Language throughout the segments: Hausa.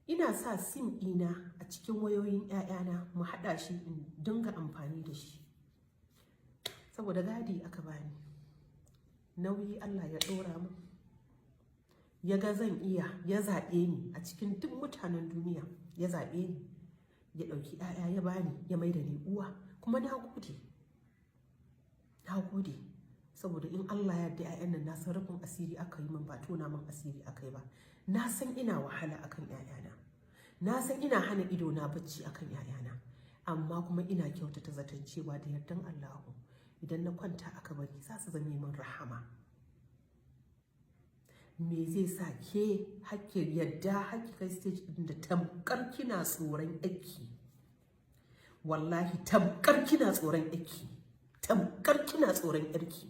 Ina sa SIM ɗina a cikin wayoyin 'ya'yana, mu haɗa shi in dinga amfani da shi, saboda gadi aka bani, nauyi Allah ya ɗora min, ya ga zan iya, ya zaɓe ni a cikin duk mutanen duniya, ya zaɓe ni, ya ɗauki 'ya'ya ya bani, ya mai da ni uwa. Kuma na gode, na gode, saboda in Allah ya yarda 'ya'yan nan, na san rufin asiri aka yi min, ba tona min asiri aka yi ba. Na san ina wahala akan 'ya'yana, na san ina hana ido na bacci akan 'ya'yana, amma kuma ina kyautata zaton cewa da yardan Allahu, idan na kwanta a kabari, za su zame min rahama. Me zai sa ke hakki yadda hakki kai stage din da tamkar kina tsoron aiki? Wallahi tamkar kina tsoron aiki, tamkar kina tsoron yarki.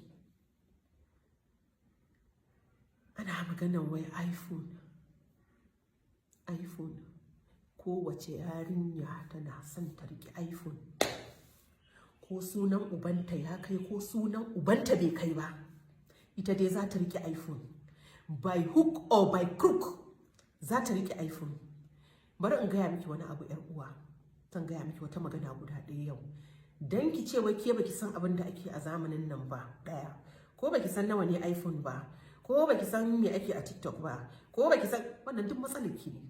Ana maganan wai iPhone, iPhone. Kowace yarinya tana son ta riƙe iPhone, ko sunan ubanta ya kai, ko sunan ubanta bai kai ba, ita dai za ta riƙe iPhone. By hook or by crook za ta riƙe iPhone. Bari in gaya miki wani abu, yar uwa. Zan gaya miki wata magana guda ɗaya yau, dan ki ce wai ke baki san abin da ake a zamanin nan ba. Ɗaya, ko baki san nawa ne iPhone ba, ko baki san me ake a TikTok ba, ko baki san wannan, duk matsalar ki ne.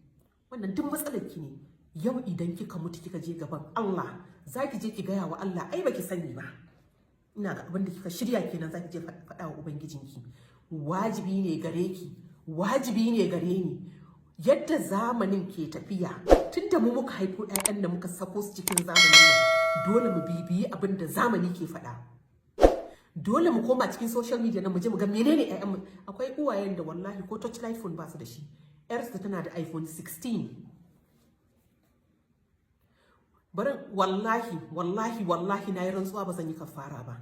Wannan duk matsalar ki ne. Yau idan kika mutu, kika je gaban Allah, zaki je ki gaya wa Allah, ai baki sani ba. Ina ga abin da kika shirya kenan, zaki je faɗa wa ubangijinki. Wajibi ne gare ki, wajibi ne gare ni, yadda zamanin ke tafiya, tunda mu muka haifo 'ya'yan da muka sako su cikin zamanin nan, dole mu bibiyi abin da zamani ke faɗa. Dole mu koma cikin social media na mu je mu ga menene ƴaƴan mu. Akwai uwayen da wallahi ko touchlight phone ba su da shi, yarsu tana da iPhone 16. Bari, wallahi, wallahi, wallahi, na yi rantsuwa ba zan yi kafara ba.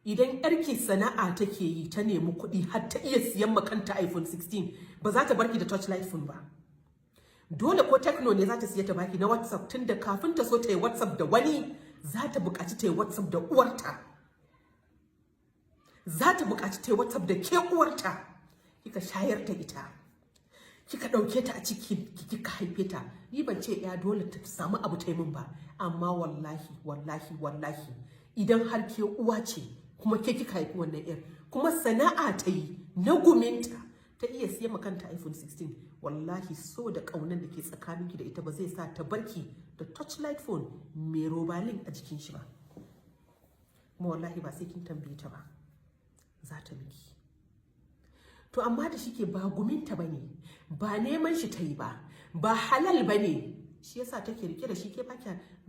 Idan yarki sana'a take yi, ta nemi kuɗi har ta iya siyan makanta iPhone 16, ba za ta barki da touchlight phone ba. Dole ko Tecno ne za ta siya ta baki na WhatsApp, tunda kafin ta so ta yi WhatsApp da wani, za ta buƙaci ta yi WhatsApp da uwarta, za ta buƙaci ta yi WhatsApp da ke uwarta. Kika shayar da ita, kika ɗauke ta a ciki, kika haife ta. Ni ban ce ya dole ta samu abu ta yi min ba, amma wallahi, wallahi, wallahi, idan har ke uwa ce, kuma ke kika haifi wannan yar, kuma sana'a ta yi na guminta ta iya siya ma kanta iPhone 16, wallahi so da ƙaunar da ke tsakaninki da ita ba zai sa ta barki da touchlight phone mai robalin a jikin shi ba. Kuma wallahi ba sai kin tambaye ta ba, za ta miki. To amma da shike ba guminta bane, ba neman shi ta yi ba, ba halal bane, shi yasa take rike da shi. Ke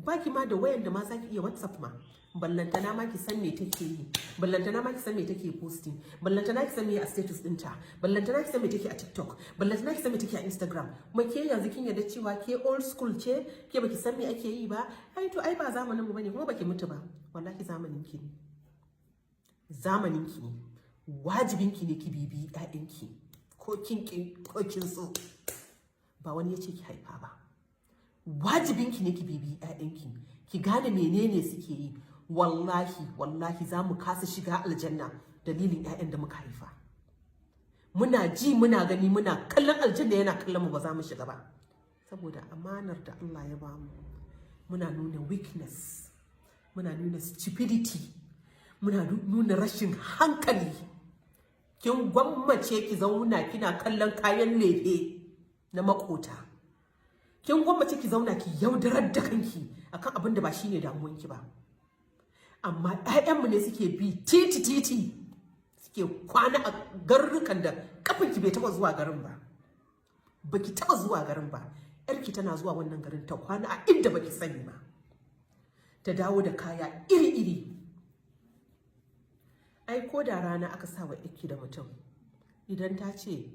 baki ma da wayan da ma zaki iya WhatsApp ma, ballantana ma ki san me take yi, ballantana ma ki san me take posting, ballantana ki san me a status ɗinta, ballantana ki san me take a TikTok, ballantana ki san me take a Instagram. Kuma ke yanzu kin yarda cewa ke old school ce, ke baki san me ake yi ba. Ai to ai ba zamanin mu bane. Kuma baki mutu ba. Wallahi zamanin ki ne, zamanin ki ne. Wajibin ki ne ki bibiyi ƴaƴanki, ko kin ki ko kin so. Ba wani ya ce ki haifa ba. Wajibin ki ne ki bibiyi ƴaƴanki, ki gane menene suke yi. Wallahi, wallahi, za mu kasa shiga aljanna dalilin 'ya'yan da muka haifa. Muna ji, muna gani, muna kallon aljanna yana kallon mu, ba za mu shiga ba, saboda amanar da Allah ya bamu, muna nuna weakness, muna nuna stupidity, muna nuna rashin hankali. Kin gwammace ki zauna kina kallon kayan lefe na makota. Kin gwammace ki zauna ki yaudarar da kanki akan abin da ba shine damuwanki ba. Amma 'ya'yanmu ne suke bi titi titi, suke kwana a garurrukan da kafinki bai taba zuwa garin ba, baki taba zuwa garin ba. Yarki tana zuwa wannan garin ta kwana a inda baki sani ba, ta dawo da kaya iri-iri. Ai ko da rana aka sa wa yarki da mutum, idan ta ce,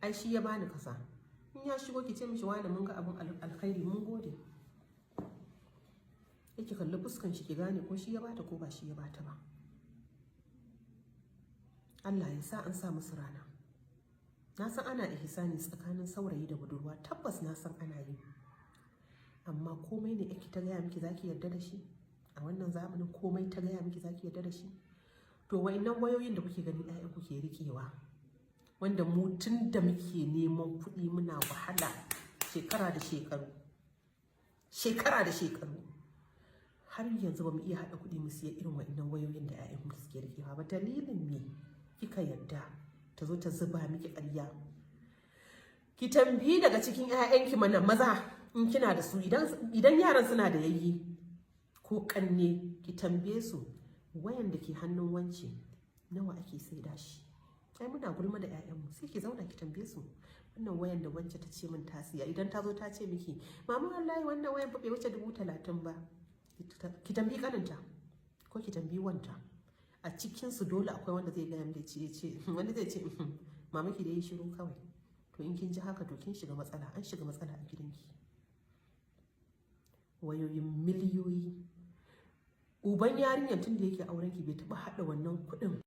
"Ai shi ya bani kaza," in ya shigo ki ce mishi, "Wani, mun ga abin alkhairi, mun gode." Yake kalli fuskan shi, ki gane ko shi ya bata ko ba shi ya bata ba. Allah ya sa an sa musu rana. Na san ana ihsani tsakanin saurayi da budurwa, tabbas na san ana yi. Amma komai ne yake ta gaya miki zaki yarda da shi? A wannan zamanin komai ta gaya miki zaki yarda da shi? To wa'innan wayoyin da kuke gani ƴaƴan kuke riƙewa, wanda mu tun da muke neman kuɗi muna wahala, Shekara da shekaru, shekara da shekaru, har yanzu ba mu iya haɗa kuɗi mu siya irin wa'annan wayoyin da 'ya'yan mu suke rikewa ba. Dalilin me kika yarda ta zo ta zuba miki ƙarya? Ki tambayi daga cikin 'ya'yanki mana maza in kina da su, idan yaran suna da yayyi ko kanne, ki tambaye su, wayan da ke hannun wance nawa ake saida shi? Ai muna gulma da 'ya'yanmu. Sai ki zauna ki tambaye su, wannan wayan da wance ta ce min ta siya, idan ta zo ta ce miki, "Mama, wallahi wannan wayan fa bai wuce 30,000 ba," ki tambayi kaninta ko ki tambayi wanta. A cikin su dole akwai wanda zai gaya miki, ce wanda zai ce, "Mama, ki da yi shiru kawai." To in kin ji haka, to kin shiga matsala, an shiga matsala a gidanki. Wayoyin miliyoyi, uban yarinyar tun da yake auren ki bai taba hada wannan kuɗin.